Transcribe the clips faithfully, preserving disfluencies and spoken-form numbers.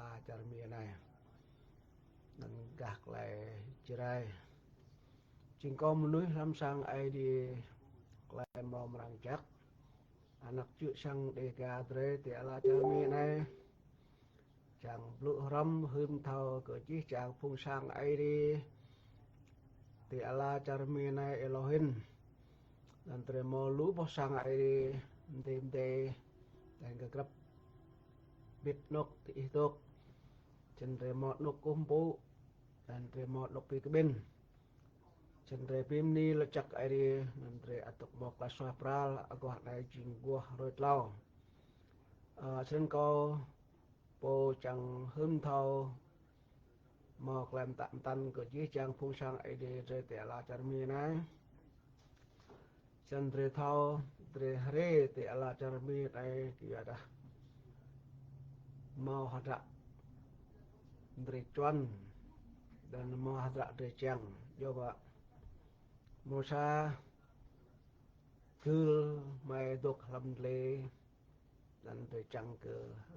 ala čar Mi anai. Anŭn gah tơlơi Jrai. Jing kâo mơnuih hlăm sang Aê Diê tơlơi mrâo mrang jăk. Ană čư̆ sang Dêga drơi ti ala čar Mi anai. Čang blŭ hrŏm hưn thâo kơ jih jang phung sang Aê Diê ti ala čar Mi anai êlâo hĭn. Anŭn drơi hmâo lu boh sang Aê Diê mdê mdê, tơl kơ grăp bĭt anôk ti ih dôk. Čen drơi hmâo anôk kơkuh pơpŭ, tơl drơi hmâo anôk pi kơƀĭn. Čen drơi bi mni lač jăk Aê Diê, anŭn drơi ăt dŏ hmâo tơlơi suaih pral, aguah anai jing aguah hrơi tlâo. Ơ, čen kâo pô čang hưn thâo hmâo tơlơi mtă mtăn kơ jih jang phung sang Aê Diê drơi ti ala čar Mi anai. Čen drơi thâo, drơi hrê ti ala čar Mi anai kơ yua dah hmâo hơdră drơi čuăn, tơl hmâo hơdră drơi čang. Yua ƀă mơsa gưl mai dŏ hlăm glai, tơl drơi čang kơ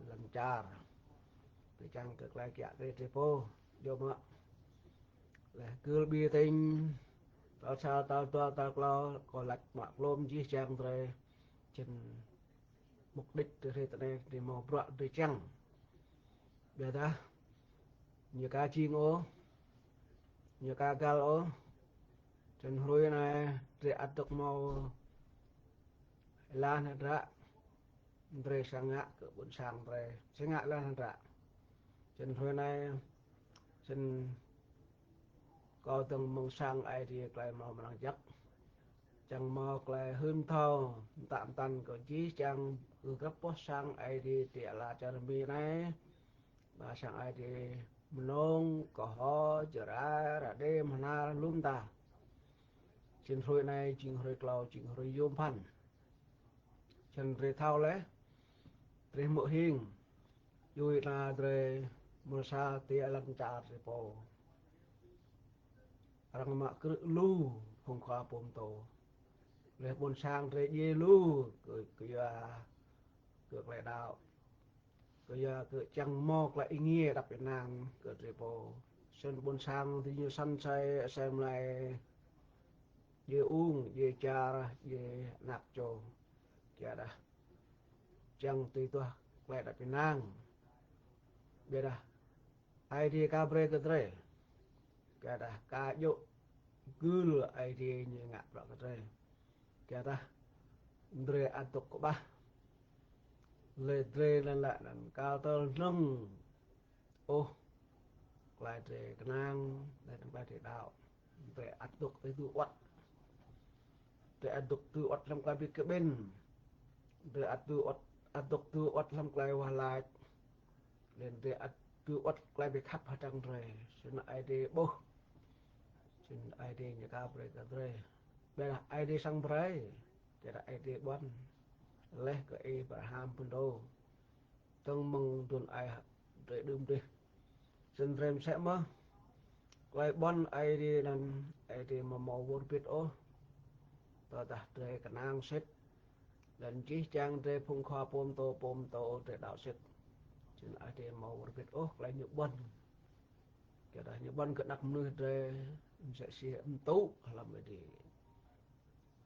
lŏn čar. Drơi čang kơ tơlơi kiă kriê drơi pô. Yua mă. Laih gưl ƀing tĭng, tal sa, tal dua, tal klâo, kâo lač mă klôm jih jang drơi. Čen mục đích drơi hrê tơ anai drơi hmâo bruă drơi čang. Biă dah ñu ka jing ôh, ñu ka găl ôh. Čen hrơi anai drơi ăt dŏ hmâo lan hơdră, drơi sơngă kơ ƀôn sang drơi, sơngă lan hơdră. Čen hrơi anai, čen kâo dơ̆ng mơ̆ng sang Aê Diê tơlơi mrâo mrang jăk. Čang hmâo tơlơi hưn thâo mtă mtăn kơ jih jang kơ grăp boh sang Aê Diê ti ala čar Mi anai. Ƀă sang Aê Diê Mnông, Kơho, Jrai, Rađê, Mơhnar, lŏm ta. Čen hrơi anai jing hrơi tlâo, jing hrơi yôm phăn. Čen drơi thâo laih, drơi hmư̆ hing. Yua anai drơi mơsa ti lŏn čar drơi pô. Arăng mă krư̆ lu phung khua pơtô. Laih ƀôn sang drơi djai lu kơ, kơ yua kơ tơlơi đaŏ. Kơ yua kơ čang hmâo tơlơi êngiê đăp ênang kơ drơi pô. Čen ƀôn sang diñu săn asơi, asơi mlai, djai ung, djai čar, djai anak čô. Kơ dah čang tui duah tơlơi đăp ênang. Biă dah Aê Diê ka brơi kơ drơi. Kơ dah ka djơ̆ gưl Aê Diê ñu ngă bruă kơ drơi. Kơ dah drơi ăt dŏ kơƀah. Laih drơi lăng lăng anŭn ka tơl hnơ̆ng ôh tơlơi drơi kơnang, laih anŭn tơlơi drơi đaŏ. Drơi ăt dŏ tui tui wơ̆t. Drơi ăt dŏ tui wơ̆t hlăm tơlơi bi kơƀĭn. Drơi ăt tui wơ̆t, ăt dŏ tui wơ̆t hlăm tơlơi wah lač. Laih drơi ăt tui wơ̆t tơlơi bi khăp hơdrăng drơi. Čen Aê Diê ƀuh. Čen Aê Diê ñu ka brơi kơ drơi. Biă dah Aê Diê săng brơi. Kơ dah Aê Diê ƀuăn. Laih kơ Abraham phŭn dô. Tơ̆ng mơ̆ng đưm ai drơi đưm dih. Čen drơi mơsĕ mơ̆n. Tơlơi ƀuăn Aê Diê anŭn Aê Diê mơ̆ hmâo wơr bĭt ôh. Tơdah drơi kơnang sĭt. Laih jih jang drơi phung khua pơtô, pơtô drơi đaŏ sĭt. Čen Aê Diê mơ̆ hmâo wơr bĭt ôh tơlơi ñu ƀuăn. Kơ dah ñu ƀuăn kơ anak mơnuih drơi, mơsĕ si mơtŭ hlăm Aê Diê.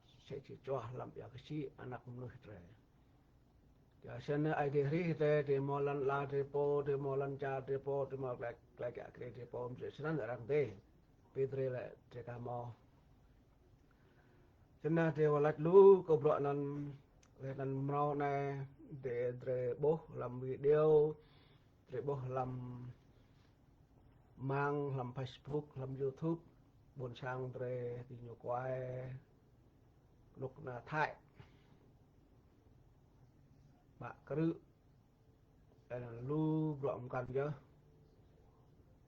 Mơsĕ si čuah hlăm ia kơ si anak mơnuih drơi. Kơ čen Aê Diê hrih drơi, drơi hmâo lŏn ala drơi pô, drơi hmâo lŏn čar drơi pô, drơi hmâo tơlơi, tơlơi kiă kriê drơi pô, mơsĕ snăn arăng dih. Pi drơi lĕ drơi ka hmâo. Čen drơi wơr lač lu kơ bruă anŭn, laih anŭn mrâo anai, drơi, drơi ƀuh hlăm video, drơi ƀuh hlăm mạng, hlăm Facebook, hlăm YouTube, ƀôn sang drơi diñu kuai, kơnuk kơna Thái. Mă krư̆, laih anŭn lu bruă mơkăn yơh.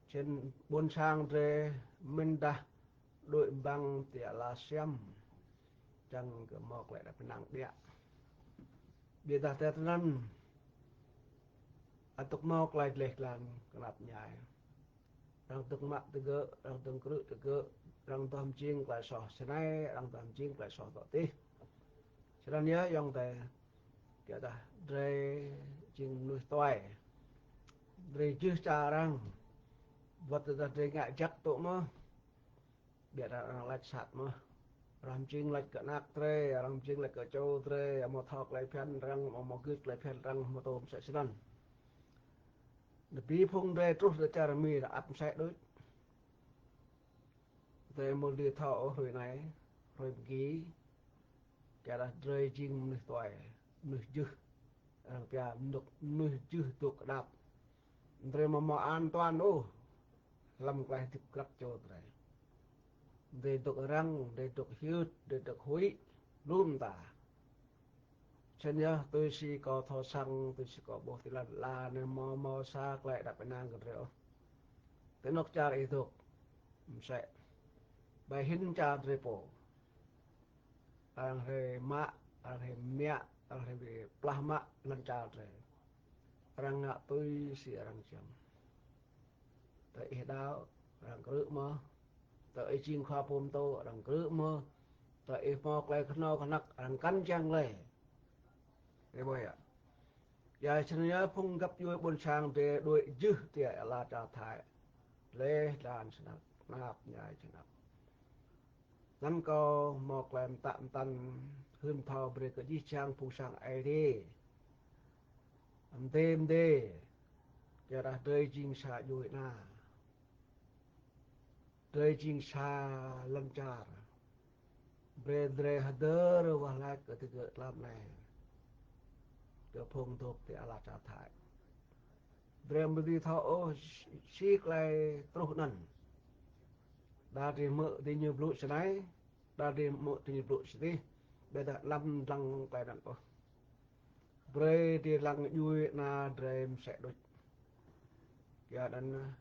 Čen ƀôn sang drơi mĭn dah đuaĭ ƀăng ti ala siam. Čang kơ hmâo tơlơi đăp ênang biă. Biă dah tơl tơnăn. Ăt dŏ hmâo tơlơi gleh glan kơnăp ñai. Arăng dŏ mă tơgơ̆, arăng dŏ krư̆ tơgơ̆, arăng dŏ mjing tơlơi soh snei, arăng dŏ mjing tơlơi soh dŏ tih. Čen anŭn yơh ayŏng adơi. Kơ dah drơi jing mơnuih tuai. Drơi jưh čar arăng. Wơ̆t tơdah drơi ngă jăk tŭ mơ̆, biă dah arăng laĭ sat mơ̆. Arăng jing laĭ kơ anak drơi, arăng jing laĭ kơ čô drơi, amâo thâo tơlơi phiăn arăng, amâo, amâo gưt tơlơi phiăn arăng, amâo tŭ mơsĕ snăn. Anŭn ƀing phung drơi truh tơ čar Mi dah ăt mơsĕ đôč. Drơi amâo dưi thâo ôh hruê anai, hruê mơgi, kơ dah drơi jing mơnuih tuai, mơnuih jưh, arăng pia mơnuih, mơnuih jưh dôk kơdăp. Drơi amâo mâo an toàn ôh, hlăm tơlơi hơdip grăp čô drơi. Drơi dôk răng, drơi dôk hyưt, drơi dôk huĭ, lŏm ta. Snăn yơh, tui si kâo thâo săng, tui si kâo ƀuh ti lăn ala anai amâo mâo sa tơlơi đăp ênang kơ drơi ôh. Ti anôk čar ih dôk, mơsĕ. Ƀai hĭn čar drơi pô. Arăng hrơi mă, arăng hrơi mă, arăng hrơi plah mă lăn čar drơi. Arăng ngă tui si arăng čiăng. Tơ ih đaŏ, arăng krư̆ mơ̆. Tơ ih jing khua pô mtô, arăng krư̆ mơ̆. Tơ ih mâo tơlơi kơhnâo kơhnăk, arăng kăn čiăng lĕ. Ih ƀuh yơh. Yua snăn yơh phung găp djuê ƀuôn sang drơi đuaĭ jưh ti ala čar Thái. Leh dlan snăk, tơnap mơñai snăk. Anăn kâo mâo tơlơi mtă mtăn hưn thâo brơi kơ jih jang phung sang Aê Diê. Mdê mdê, kơ dah drơi jing sa djuê ana. Drơi jing sa lăn čar. Brơi drơi hơdơr wah lač kơ digơ̆ tlam anai. Kơ phung dôk ti ala čar Thái. Drơi amâo dưi thâo ôh si tơlơi truh anăn. Đa drơi hmư̆ diñu blŭ snei, đa drơi hmư̆ diñu blŭ sơdih. Ƀiădah anăm dlăng tơlơi anăn ôh. Brơi drơi lăng djuê ana drơi mơsĕ đôč. Yua anăn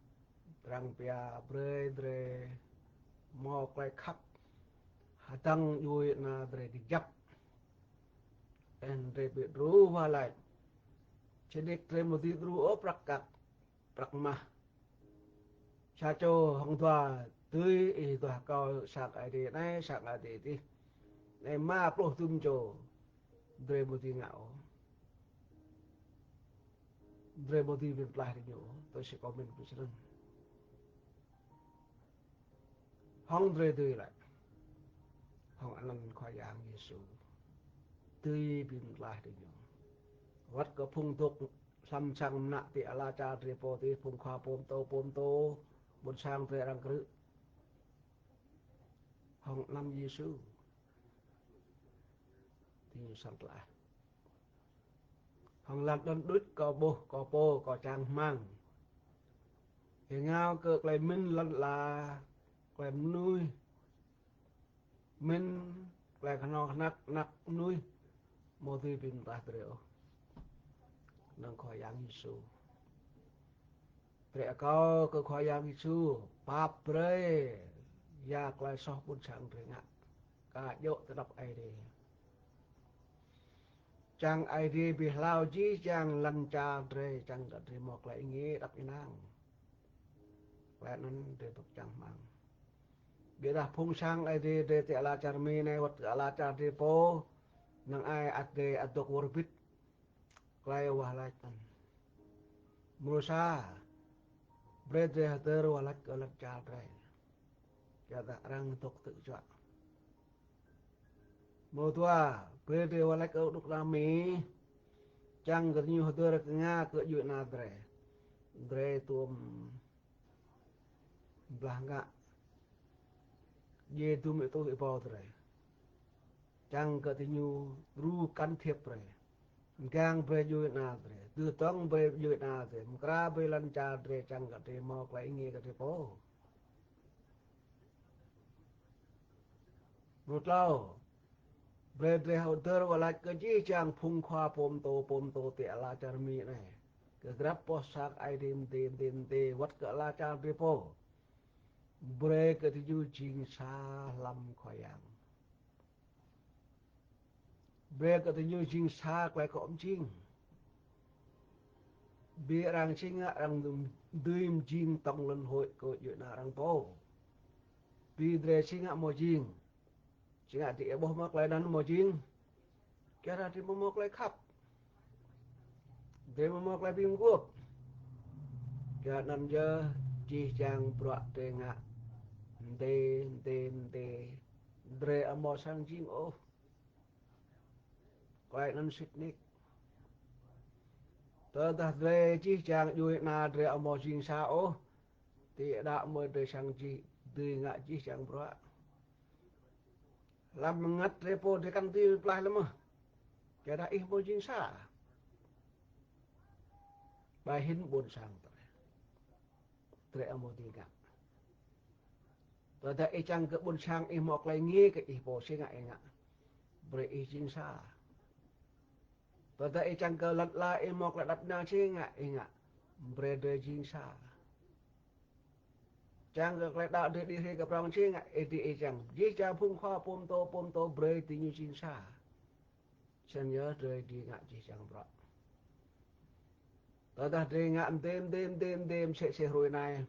arăng pia brơi drơi mâo tơlơi khăp. Hơdăng djuê ana drơi kơjăp. Ơ, drơi ƀu đru wah lač. Sĭt nik drơi amâo dưi đru ôh prăk kăk, prăk mah. Sa čô hŏng dua dưi ih duah kâo sang Aê Diê anai, sang Aê Diê adih. Anai mă pluh dŭm čô. Drơi amâo dưi ngă ôh. Drơi amâo dưi bi mtlaih diñu, tui si kâo mĭn ƀu snăn. Hŏng drơi dưi lĕ. Hŏng anăn Khua Yang Yêsu. Dưi bi mtlaih diñu. Wăt kơ phung dôk hlăm sang mnă ti ala čar drơi pô ti phung khua pô mtô, pô mtô, ƀuôn sang drơi arăng krư̆. Hŏng anăn Yêsu. Diñu săn tlaih. Hŏng lăn anăn đuč kâo ƀuh, kâo pô, kâo čang hmăng. Êngao kơ tơlơi mĭn lăn ala, tơlơi mnuih mĭn, tơlơi kơhnâo kơhnăk, anak mnuih, amâo dưi bi mtlaih drơi ôh. Năng Khua Yang Yêsu. Drơi akâo kơ Khua Yang Yêsu pap brơi ya tơlơi soh ƀuôn sang drơi ngă. Kơ djŏ tơlơi đăp Aê Diê. Čang Aê Diê bi hlao jih jang lăn čar drơi, čang kơ drơi mâo tơlơi êngiê đăp ênang. Tơlơi anăn drơi dôk čang hmăng. Ƀiădah phung sang Aê Diê drơi ti ala čar Mi anai wăt kơ ala čar drơi pô, năng ai ăt drơi ăt dôk wơr bĭt. Tơlơi wah lač anăn. Mrô sa, brơi drơi hơdơr wah lač kơ lăn čar drơi. Kyuadah arăng dôk tơ̆ juă. Mrô dua, brơi drơi wah lač kơ dôk rami. Čang kơ diñu hơdơr kơ ngă kơ djuê ana drơi. Drơi tuôm blah ngă. Djai dŭm êtuh êbâo drơi. Čang kơ diñu đru can thiệp brơi. Mgang brơi djuê ana drơi. Dưh dŏng brơi djuê ana drơi. Mkra brơi lăn čar drơi čang kơ drơi mâo tơlơi êngiê kơ drơi pô. Mrô tlâo. Brơi drơi hơdơr wah lač kơ jih jang phung khua pô mtô, pô mtô ti ala čar Mi anai. Kơ grăp boh sang Aê Diê mdê, mdê, mdê, wăt kơ ala čar drơi pô. Brơi kơ diñu jing sa hlăm Khua Yang. Brơi kơ diñu jing sa tơlơi kơ mjing. Bi arăng si ngă arăng dưi mjing tŏng lŏn huĭ kơ djuê ana arăng pô. Bi drơi si ngă amâo jing. Si ngă drơi ƀuh mơ̆ tơlơi anăn amâo jing. Kyuadah drơi amâo mâo tơlơi khăp. Drơi amâo mâo tơlơi bi mguôp. Kơ anŭn yơh, jih jang bruă drơi ngă mdê, mdê, mdê, drơi ƀu hmâo sang jing ôh. Tơlơi anŭn sĭt nik. Tơdah drơi jih jang djuai ana drơi ƀu hmâo jing sa ôh, tơdah mơ̆ drơi sang jih, dưi ngă jih jang bruă. Lăm bơngăt drơi pô drơi kăn dưi pơklaih lăm mơ̆. Kơ dah ih hmâo jing sa, ƀai hĭn ƀôn sang drơi, drơi ƀu hmâo dưi ngă. Tơdah ih čang kơ ƀôn sang ih hmâo tơlơi ngiê kơ ih pô, či ngă ih ngă. Brơi ih jing sa. Tơdah ih čang kơ lŏn ala ih hmâo tơlơi đăp nao, či ngă ih ngă. Brơi drơi jing sa. Čang kơ tơlơi đaŏ drơi đĭ hri kơ prŏng, či ngă ih đĭ ih čang. Jih jang phung khua pơtô, pơtô brơi diñu jing sa. Snăn yơh drơi dưi ngă jih jang bruă. Tơdah drơi ngă mdê, mdê, mdê, mdê, msĕ si hrơi anai,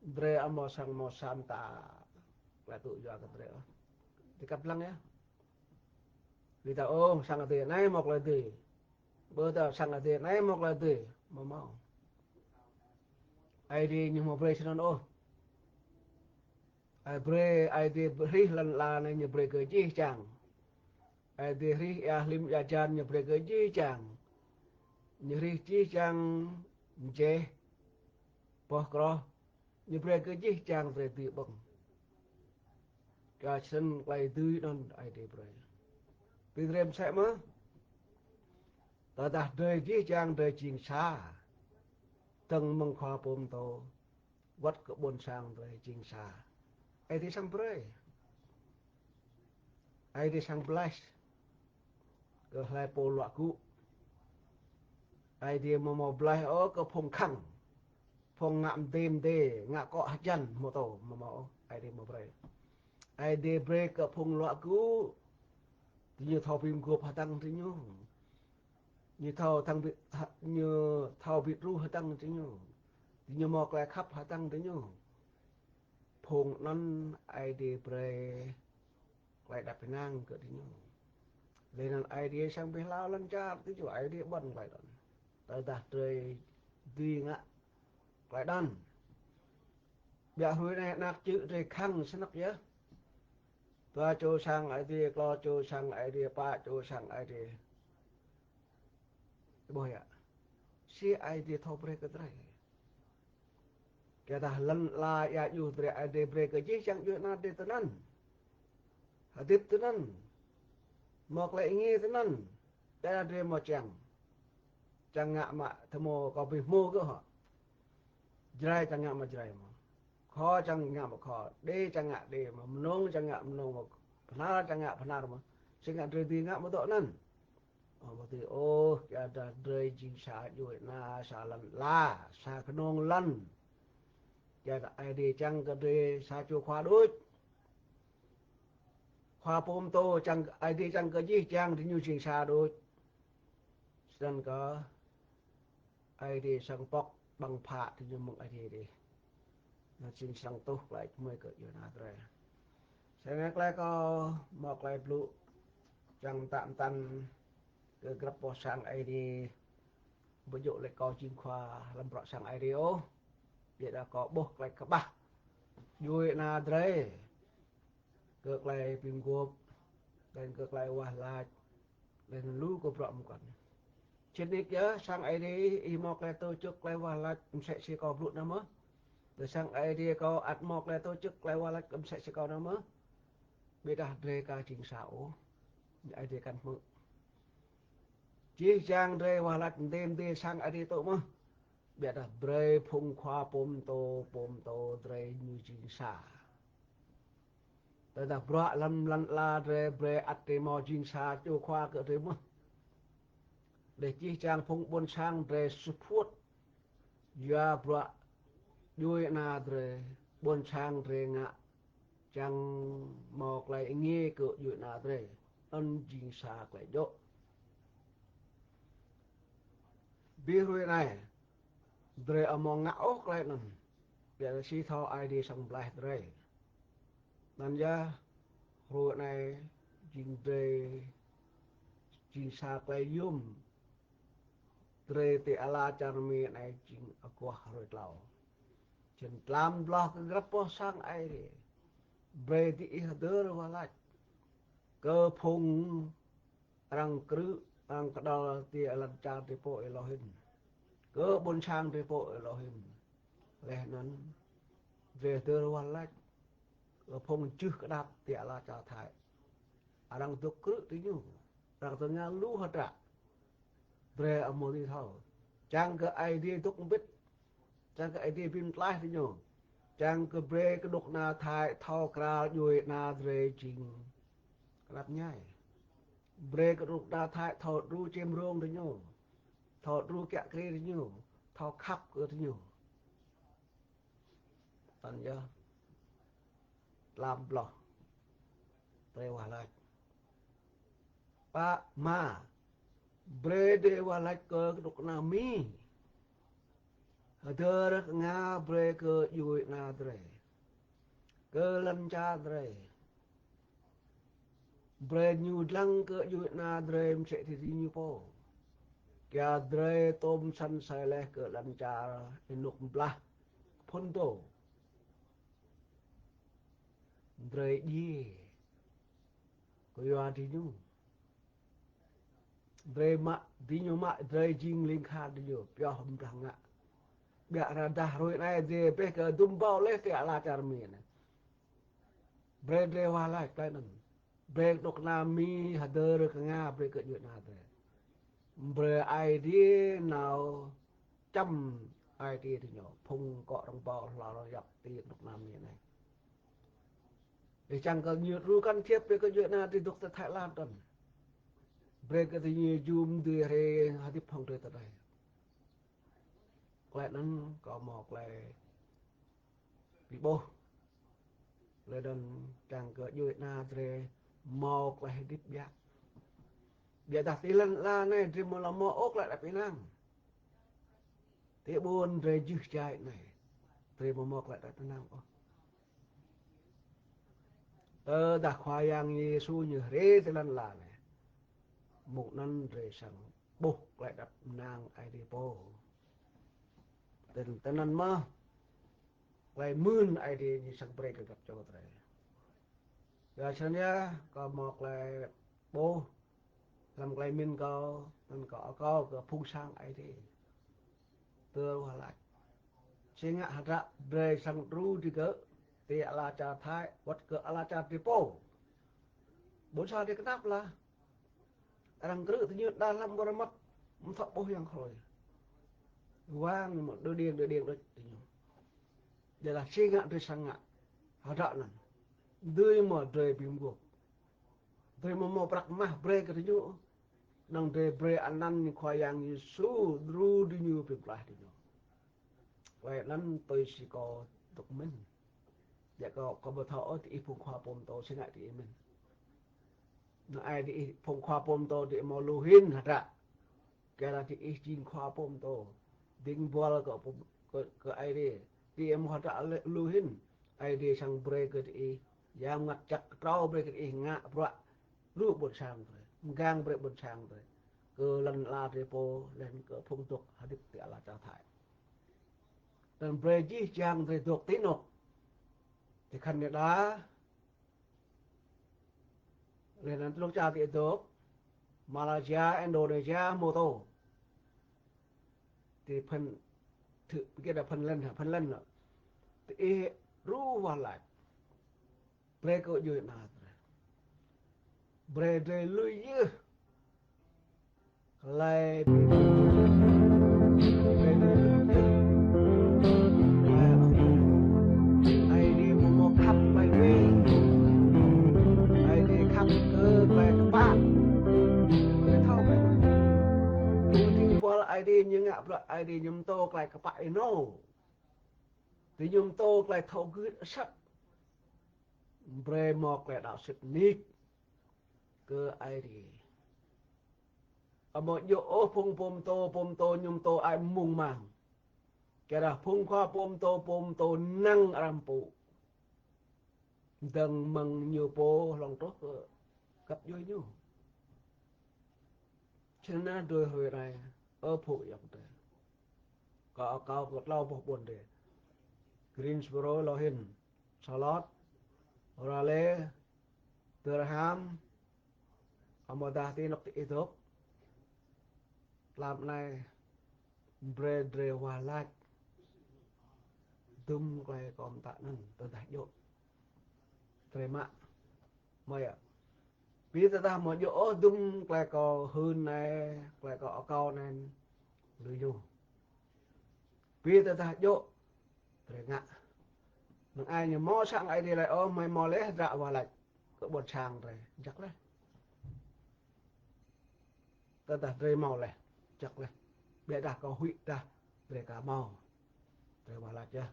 drơi ƀu hmâo sang hmâo sa mơta, tơlơi tŭ yua kơ drơi ôh. Tơkăp lăng yơh. Ƀiădah ôh, sang Adai anai hmâo tơlơi dưi. Ƀôdah sang Adai anai hmâo tơlơi dưi. Ƀu hmâo. Aê Diê ñu hmâo brơi snăn ôh. Aê brơi, Aê Diê hrih lŏn ala anai ñu brơi kơ jih jang. Aê Diê hrih ia hlim ia hơjan ñu brơi kơ jih jang. Ñu hrih jih jang mjeh, boh kroh, ñu brơi kơ jih jang drơi dưi ƀơ̆ng. Kơ snăn tơlơi dưi anŭn Aê Diê brơi. Bi drơi msĕ mơ̆? Tơdah drơi jih jang drơi jing sa, dơ̆ng mơ̆ng khua pơtô, wơ̆t kơ ƀôn sang drơi jing sa, Aê Diê srăng brơi. Aê Diê srăng bless kơ hlơi pô luă gŭ. Aê Diê ƀu hmâo bless ôh kơ phung khăng, phung ngă mdê mdê, ngă akŏ hơjăn, ƀôdah ƀu hmâo ôh, Aê Diê ƀu brơi. Aê Diê brơi kơ phung luă gŭ. Diñu thâo bi mguôp hơdăng diñu. Ñu thâo hơdăng bi, ha, ñu thâo bi truh hơdăng diñu. Diñu hmâo tơlơi khăp hơdăng diñu. Phung anŭn Aê Diê brơi tơlơi đăp ênang kơ diñu. Leh anŭn Aê Diê srăng bi hlao lŏn čar diñu, Aê Diê ƀuăn tơlơi anŭn. Tơdah drơi dưi ngă tơlơi anŭn. Biă hrơi anai anak čư̆ drơi khăng snăk yơh. Dua čô sang Aê Diê, klâo čô sang Aê Diê, pă čô sang Aê Diê. Ƀuh yơh. Si Aê Diê thâo brơi kơ drơi. Kơ dah lŏn ala ia djuh drơi Aê Diê brơi kơ jih jang djuai ana drơi tơnăn. Hơdip tơnăn. Hmâo tơlơi êngiê tơnăn. Kơ dah drơi hmâo čang. Čang ngă mă tơhmô kâo bi hmô kơ hŏ. Jrai čang ngă mă Jrai mơ̆. Kho čang ngă mă Kho. Đê čang ngă Đê mơ̆. Mnông čang ngă Mnông mơ̆. Bơhnar čang ngă Bơhnar mơ̆. Či ngă drơi dưi ngă mơ̆ dŏ anăn. Ơ, ƀu dưi ôh, kơ dah drơi jing sa djuai ana, sa lŏn ala, sa kơnung lŏn. Kơ dah Aê Diê čang kơ drơi sa čô khua đôč. Khua pơtô čang, Aê Diê čang kơ jih jang diñu jing sa đôč. Snăn kơ Aê Diê srăng pŏk ƀăng phă diñu mơ̆ng Aê Diê dih. Anăn jing srăng tuh tơlơi kơmơi kơ djuai ana drơi. Snăn tơlơi kâo hmâo tơlơi blŭ čang mtă mtăn kơ grăp boh sang Aê Diê. Ƀu djơ̆ lĕ kâo jing khua lăm bruă sang Aê Diê ôh. Biă dah kâo ƀuh tơlơi kơƀah djuai ana drơi. Kơ tơlơi bi mguôp, leh anŭn kơ tơlơi wah lač, leh anŭn lu kơ bruă mơkăn. Sĭt nik yơh, sang Aê Diê, ih hmâo tơlơi tổ chức tơlơi wah lač msĕ si kâo blŭ anai mơ̆. Tơ sang Aê Diê kâo ăt hmâo tơlơi tổ chức tơlơi wah lač msĕ si kâo anai mơ̆. Biă dah drơi ka jing sa ôh. Aê Diê kăn hmư̆. Jih jang drơi wah lač mdê mdê sang Aê Diê tŭ mơ̆. Biă dah brơi phung khua pơtô, pơtô drơi ñu jing sa. Tơdah bruă lăm lŏn ala drơi brơi ăt drơi hmâo jing sa čô khua kơ drơi mơ̆. Leh jih jang phung ƀôn sang drơi support yua bruă djuai ana drơi, ƀôn sang drơi ngă čang hmâo tơlơi êngiê kơ djuai ana drơi. Anŭn jing sa tơlơi djơ̆. Bi hrơi anai, drơi ƀu hmâo ngă ôh tơlơi anŭn. Biă dah si thâo Aê Diê srăng bless drơi. Anŭn yơh, hrơi anai jing drơi, jing sa tơlơi yôm. Drơi ti ala čar Mi anai jing aguah hrơi tlâo. Čen tlam blah kơ grăp boh sang Aê Diê. Brơi diih hơdơr wah lač kơ phung arăng krư̆, arăng kơđăl ti lăn čar drơi pô Êlôhim, kơ ƀôn sang drơi pô Êlôhim. Laih anŭn drơi hơdơr wah lač kơ phung čưh kơđap ti ala čar Thái. Arăng dŏ krư̆ ti ñu, arăng tơngan lu hơdră. Drơi amâo dưi thâo. Čang kơ Aê Diê dŏ mbĭt. Čang kơ Aê Diê bi mtlaih ti ñu. Čang kơ brơi kơ dŏ kơna Thái thâo krăn djuai ana drơi jing kơnăp ñai. Brơi kơ dŏ kơna Thái thâo đru čem rông ti ñu, thâo đru kiă kriê ti ñu, thâo khăp kơ ti ñu. Tăn yơh. Tlam blah. Drơi wah lač. Pă, mă, brơi drơi wah lač kơ dŏ kơna Mi. Hơdơr kơ ngă brơi kơ djuai ana drơi, kơ lăn čar drơi. Brơi ñu dlăng kơ djuai ana drơi msĕ si diñu pô. Kiă drơi tôm săn sai laih kơ lăn čar ênuk blah phŭn tô. Drơi djiê kơ yua diñu. Drơi mă, diñu mă drơi jing ling khan diñu, pioh mdah ngă. Biă rơđah hrơi anai drơi ƀĕ kơ dŭm ƀâo laih ti ala čar Mi anai. Brơi drơi wah lač tơlơi anŭn. Brơi dŏ kơna Mi hơdơr kơ ngă brơi kơ djuai ana drơi. Brơi Aê Diê nao čăm ai tiê ti ñu. Phung kŏ rơ̆ng ƀâo hlâo yap ti dŏ kơna Mi anai. Ih čang kơ ñu đru can thiệp brơi kơ djuai ana ti dŏ ti Thái Lan tăn. Brơi kơ ti ñu jum dưi hrơi hơdip hŏng drơi tơdơi. Tơlơi anŭn kâo hmâo tơlơi bi ƀuh. Lĕ dơ̆ng čang kơ djuai ana drơi hmâo tơlơi hơdip biă. Biă dah ti lăn ala anai drơi hmâo lŏ hmâo ôh tơlơi đăp ênang. Ti ƀôn drơi jưh jai anai, drơi hmâo hmâo tơlơi đăp ênang ôh. Tơdah Khua Yang Yêsu ñu rai ti lăn ala anai, mông anŭn drơi srăng ƀuh tơlơi đăp ênang Aê Diê pô. Tơl-, tơl anŭn mơ̆, tơlơi mơ̆n Aê Diê ñu srăng brơi kơ grăp čô drơi. Yua snăn yơh, kâo hmâo tơlơi ƀuh, hlăm tơlơi mĭn kâo, anŭn kâo akâo kơ phung sang Aê Diê. Tơl wah lač. Si ngă hơdră drơi srăng đru digơ̆, ti ala čar Thái, wơ̆t kơ ala čar drơi pô. Ƀôn sang drơi kơnăp lah. Arăng krư̆ ti ñu đa hlăm ƀô̆ rơmăt, mthŏ ƀuh yang hlôi. Wang mă đơ điêng, đơ điêng đơ ti ñu. Jălah si ngă drơi srăng ngă hơdră anŭn. Dưi mơ̆ drơi bi mguôp. Drơi mơ̆ hmâo prăk mah brơi kơ diñu. Năng drơi brơi anăn Khua Yang Yêsu đru diñu bi mtlaih diñu. Klei anăn tui si kâo dôk mĭn. Yua kâo, kâo ƀu thâo ôh diih phung khua pô pơtô si ngă diih mĭn. Năng ai diih phung khua pô pơtô diih hmâo lu hĭn hơdră. Kơ lah diih jing khua pô pơtô. Dĭng buăl kơ, kơ, kơ Aê Diê. Diih hmâo hơdră lu hĭn. Aê Diê srăng brơi kơ diih. Yang Mngăt Jăk kơtrâo brơi kơ diih ngă bruă. Lu ƀôn sang drơi. Mgang brơi ƀôn sang drơi. Kơ lăn ala drơi pô, lĕ kơ phung dôk hơdip ti ala čar Thái. Tơl brơi jih jang drơi dôk ti anôk. Ti Canada, lĕ anăn ti lŏn čar ti dôk, Malaysia, Indonesia, hmâo tô. Ti Phần, ti, ƀing gih đa Phần Lan hă, Phần Lan lŏ. Ti ih đru wah lač. Brơi kơ djuê ana drơi. Brơi drơi lui yơh. Klei, brơi drơi lui yơh. Klei Aê Diê mơ̆ mơ̆ khăp klei wê. Aê Diê khăp kơ klei kpă. Brơi thâo klei. Tui dĭng buăl Aê Diê ñu ngă bruă Aê Diê ñu pơtô klei kpă ênô. Diñu pơtô klei thâo gưt asăp. Brơi mơ̆ klei đaŏ sĭt nik kơ Aê Diê. Amâo djơ̆ ôh phung pô pơtô, pô pơtô ñu pơtô ai mơ̆ng mang. Kơ lah phung khua pô pơtô, pô pơtô năng arăng pŭ. Dơ̆ng mơ̆ng ñu pô hlŏng truh kơ găp djuê ñu. Snăn drơi hrơi anai. Ơ phung ayŏng adơi. Kâo akâo kơ tlâo boh ƀôn adih. Greensboro lŏ hĭn. Charlotte, Raleigh, Durham, amăng dah ti anŏ ti ih dŏ. Tlam anai brơi drơi wah lač dŭm tơlơi kâo pơtă anŭn tơdah djơ̆. Drơi mă. Mơi yơh. Bi tơdah mơi djơ̆ ôh dŭm tơlơi kâo hưn anai, tơlơi kâo akâo anŭn lui ñu. Bi tơdah djơ̆, drơi ngă. Năng ai ñu hmâo sang Aê Diê laih ôh, mơi hmâo laih hơdră wah lač kơ ƀôn sang drơi, jăk laih. Tơdah drơi hmâo laih, jăk laih. Biă dah kâo huĭ dah drơi aka hmâo. Drơi wah lač yơh.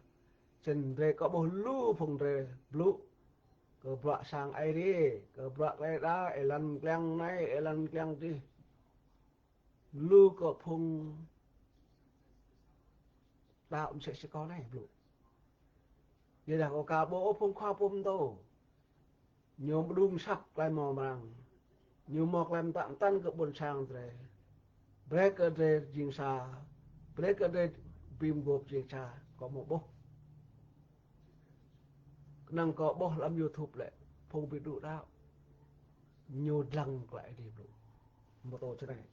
Snăn drơi kâo ƀuh lu phung drơi blŭ kơ bruă sang Aê Diê, kơ bruă tơlơi đaŏ, êlan kliăng anai, êlan kliăng adih. Lu kơ phung đaŏ msĕ si kâo anai blŭ. Yua dah kâo aka ƀuh phung khua pơtô. Ñu mơđung asăp tơlơi mrâo mrang. Ñu hmâo tơlơi pơtă pơtăn kơ ƀôn sang drơi. Brơi kơ drơi jing sa. Brơi kơ drơi bi mguôp jing sa. Kâo hmâo ƀuh. Kơnơ̆ng kâo ƀuh hlăm YouTube lĕ, phung ƀing đu đaŏ ñu dlăng tơlơi Aê Diê blŭ. Mơ̆ tơ čơđai.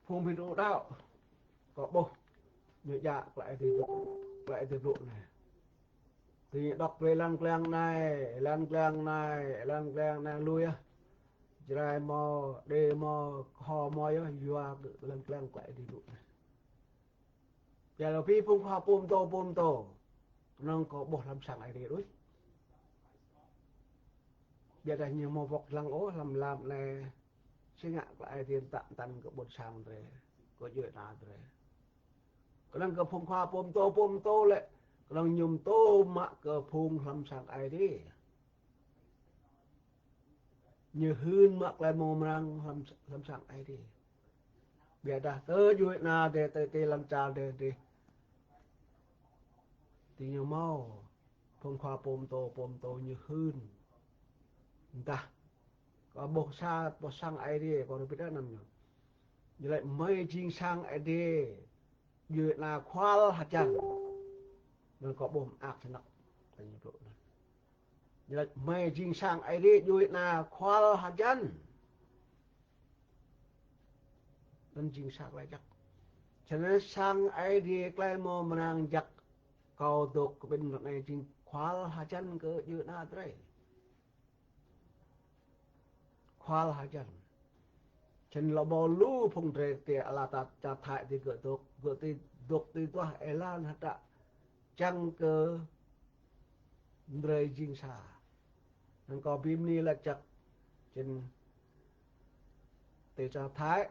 Phung ƀing đu đaŏ kâo ƀuh ñu djă tơlơi Aê Diê blŭ, tơlơi Aê Diê blŭ anai. Tui ñu đŏk brơi êlan kliăng anai, êlan kliăng anai, êlan kliăng anai lui yơh. Jrai hmâo, Êđê hmâo, Kơho hmâo yơh, yua kơ êlan kliăng tơlơi Aê Diê blŭ anai. Biă lŏ bi phung khua pơtô, pơtô. Kơnơ̆ng kâo ƀuh hlăm sang Aê Diê đôč. Biă dah ñu hmâo wŏk dlăng ôh hlăm lam anai. Si ngă tơlơi Aê Diê pơtă pơtăn kơ ƀôn sang drơi, kơ djuê ana drơi. Kơnơ̆ng kơ phung khua pơtô, pơtô lĕ, kơnơ̆ng ñu pơtô mă kơ phung hlăm sang Aê Diê. Ñu hưn mă tơlơi mrâo mrang hlăm, hlăm sang Aê Diê. Biă dah tơ djuê ana drơi, tơ ti lăn čar drơi, drơi. Ti ñu hmâo, phung khua pơtô, pơtô ñu hưn. Dah, kâo ƀuh sa, ƀuh sang Aê Diê, kâo rơbit anăn ñu. Ñu laĭ mơi jing sang Aê Diê. Djuê ana kual hơjăn. Anŭn kâo ƀuh mơak snăk. Tơña blŭ anŭn. Ñu laĭ mơi jing sang Aê Diê djuê ana kual hơjăn. Anŭn jing sa tơlơi jăk. Čơnăn sang Aê Diê tơlơi mrâo mrang jăk kâo dŏ kơ ƀing anai jing kual hơjăn kơ djuê ana drơi. Kual hơjăn. Čơnăn lŏ hmâo lu phung drơi ti ala čar Thái ti gơ̆ dŏ, gơ̆ ti dŏ ti duah êlan hơdră čang kơ drơi jing sa. Năng kâo bi mni lač jăk čơnăn ti čar Thái,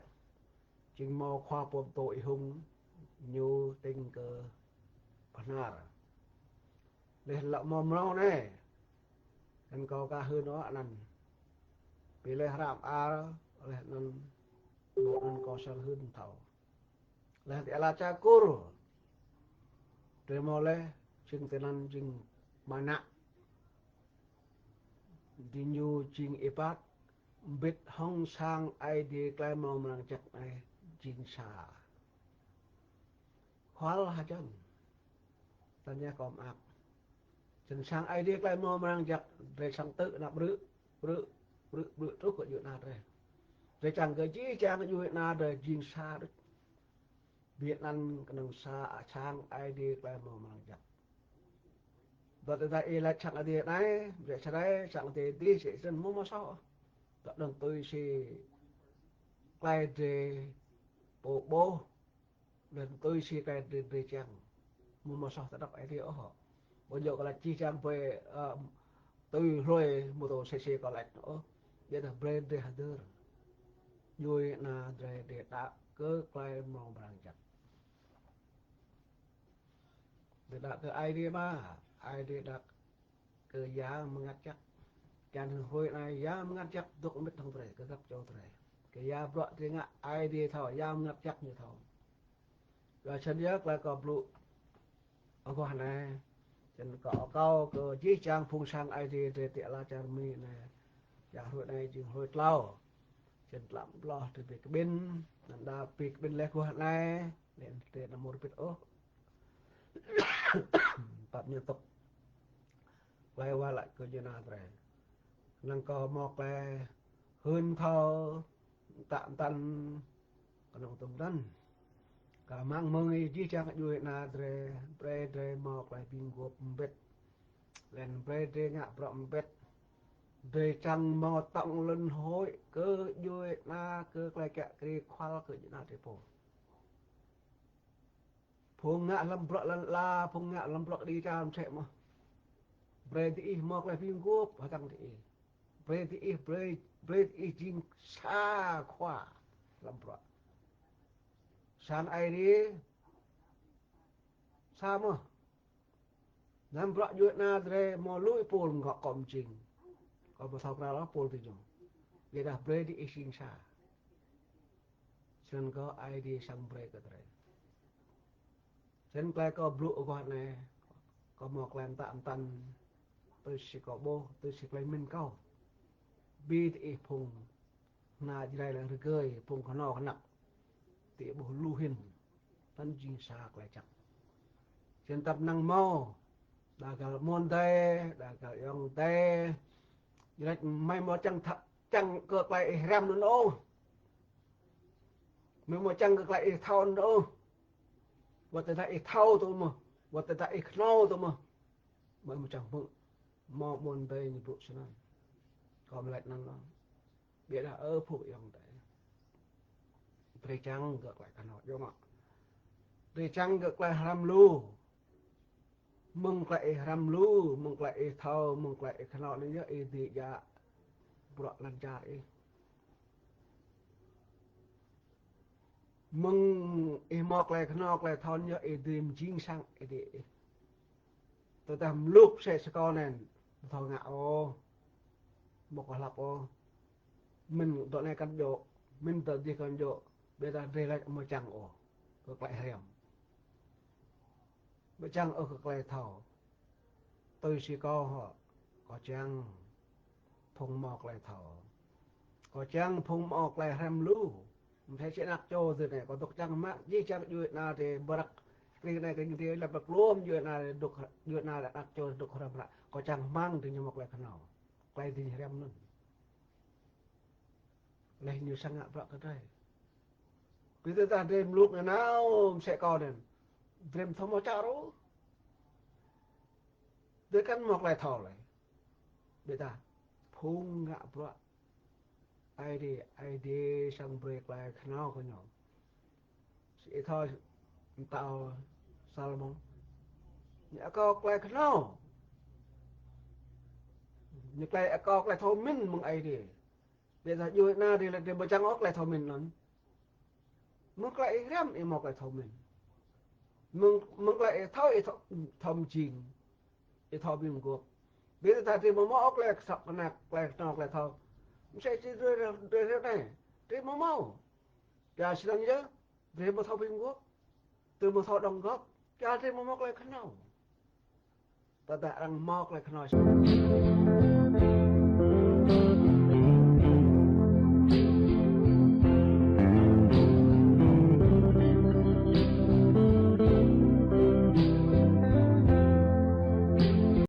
jing hmâo khua pơtô Y Hung ñu tĭng kơ Bahnar. Laih lŏ hmâo mrâo anai. Anŭn kâo aka hưn ôh anăn. Bi laih hră mơar, laih anŭn, mơ̆ anŭn kâo srăng hưn thâo. Laih ti ala čar Kur. Drơi hmâo laih, jing tơnăn jing mơnă. Diñu jing êbat, bĭt hăng sang Aê Diê tơlơi mrâo mrang jăk anai jing sa. Kual hơjăn. Tơña kâo mơak. Čơnăn sang Aê Diê tơlơi mrâo mrang jăk, drơi srăng tŭ ană ƀrư̆, ƀrư̆, ƀrư̆, ƀrư̆ truh kơ djuê ana drơi. Drơi čang kơ jih jang djuê ana drơi jing sa đôč. Biă anăn kơnơ̆ng sa, sang Aê Diê tơlơi mrâo mrang jăk. Ƀơi tơdah ih lač sang Aê Diê anai, drơi čơđai, sang Aê Diê adih, sĭt sĭt mơ̆ mơ̆ soh. Tơdah tui si tơlơi drơi pô ƀuh, laih tui si tơlơi drơi, drơi čang. Mơ̆ mơ̆ soh tơdăp Aê Diê ôh. Ƀu djơ̆ kơ lač jih jang brơi, ơ, tui hlue mơ̆ tơ sĭt sĭt kơ lač ôh. Biă dah brơi drơi hơdơr. Djuê ana drơi drơi đaŏ kơ tơlơi mrâo mrang jăk. Drơi đaŏ kơ Aê Diê mơ̆, Aê Diê đaŏ kơ Yang Mngăt Jăk. Čang hruê anai Yang Mngăt Jăk dŏ mĭt hăng drơi, kơ găp čô drơi. Kơ ya bruă drơi ngă Aê Diê thâo, Yang Mngăt Jăk ñu thâo. Kơ čơnăn yơh tơlơi kâo blŭ aguah anai. Čơnăn kâo akâo kơ jih jang phung sang Aê Diê drơi ti ala čar Mi anai. Čar hrơi anai jing hrơi tlâo. Čen tlăm bloh tơ bi kƀĭn, anŭn đa bi kƀĭn leh guah anai, nên tơ anăm mơ̆ rơbit ôh. Pap ñu tŭk. Klai wah laĭ kơ djuai ana drơi. Năng kâo mơ̆ klai hưn thâo, tă tăn, kơnơ̆ng tŭm tăn. Kâo mơ̆ng mơ̆ng ih jih jang djuai ana drơi, brơi drơi mơ̆ klai ƀing gŏp mbĭt. Lĕn brơi drơi ngă bruă mbĭt. Drơi čang mơ̆ tŏng lŏn hơi kơ djuai ana, kơ klai kiă kriê khual kơ djuai ana drơi pô. Phung ngă lăm bruă lăn ala, phung ngă lăm bruă kơđi čar mơsĕ mơ̆. Brơi diih mơ̆ klai ƀing gŏp hơtăng diih. Brơi diih, brơi, brơi diih jing sa khua lăm bruă. Sang Aê Diê sa mơ̆. Lăm bruă djuai ana drơi mơ̆ lui pôl mơ̆ng gŏ kơ mơjing. Kâo ƀu thâo krăn lŏ pôl tơ ñu. Yua dah brơi diih jing sa. Snăn kơ Aê Diê srăng brơi kơ drơi. Snăn klai kâo blŭ kơ anai, kâo mơ̆ klai tă tăn, tui si kâo ƀuh, tui si klai mĭn kâo. Bi diih phung ană Jrai lăng rơgơi, phung kơnâo kơnăk. Diih ƀuh lu hĭn, tăn jing sa klai čang. Snăn tăp năng mâo, đa găl mơ̆n dêh, đa găl ayŏng dêh. Jrai mơ̆ mơ̆ čang thă, čang kơ klai ih răm anŭn ôh. Mơ̆ mơ̆ čang kơ klai ih thâo anŭn ôh. Wơ̆t tơdah ih thâo tŭ mơ̆, wơ̆t tơdah ih kơnâo tŭ mơ̆. Mơ̆ mơ̆ čang hmư̆, mơ̆ mơ̆n dêh ñu blŭ snăn. Kâo mơ̆ laĭ anăn lŏ. Ƀiădah ơ phung ayŏng adơi. Drơi čang kơ klai kơnâo, yơh mơ̆. Drơi čang kơ klai răm lu. Mơ̆ng klai ih răm lu, mơ̆ng klai ih thâo, mơ̆ng klai ih kơnâo anai yơh ih dưi djă bruă lăn čar ih. Mơ̆ng ih mơ̆ klai kơnâo, klai thâo anai yơh ih dưi mơjing sang Aê Diê ih. Tơdah mluk sĕ sơkâo anŭn, ƀu thâo ngă ôh. Ƀu kơ hlăp ôh. Mĭn dŏ anai kăn djơ̆, mĭn dŏ dih kăn djơ̆, ƀiădah drơi laĭ mơ̆ čang ôh kơ klai răm. Mơ̆ čang ôh kơ klai thâo. Tui si kâo hŏ, kâo čang phung mơ̆ klai thâo. Kâo čang phung mơ̆ klai răm lu. Mơ̆ thâo si anak čô dưi anai, kâo dŏ čang mă, jih jang djuai ana drơi bơrăk. Kring anai kring adih, lăp bơrăk lŏm djuai ana drơi dŏ, djuai ana anak čô dŏ răm ră. Kâo čang hmăng drơi ñu mơ̆ klai kơnâo. Klai dih răm anŭn. Leh ñu srăng ngă bruă kơ drơi. Bi tơdah drơi mluk nanao mơsĕ kâo anŭn. Drơi ƀu thâo mơ̆ čar ôh. Drơi kăn mơ̆ klai thâo leh. Ƀiădah phung ngă bruă Aê Diê, Aê Diê srăng brơi klai kơnâo kơ ñu. Si ih thâo mơtao Salômôn. Ñu akâo klai kơnâo. Ñu klai akâo klai thâo mĭn mơ̆ng Aê Diê. Ƀiădah djuai ana drơi lĕ drơi ƀu čang ôh klai thâo mĭn anŭn. Mơ̆ng klai ih răm ih mơ̆ klai thâo mĭn. Mơ̆ng, mơ̆ng klai ih thâo ih thâo, thâo mơjing. Ih thâo ƀing gŏp. Ƀiădah drơi mơ̆ mơ̆ ôh klai kơsŏk kơnăk, klai kơnâo, klai thâo. Mơsĕ si drơi, drơi, drơi anai. Drơi mơ̆ mơ̆. Yua snăn yơh. Drơi mơ̆ thâo ƀing gŏp. Drơi mơ̆ thâo đŏng gŏp. Yua drơi mơ̆ mơ̆ klai kơnâo. Tơdah arăng mơ̆ klai kơnâo.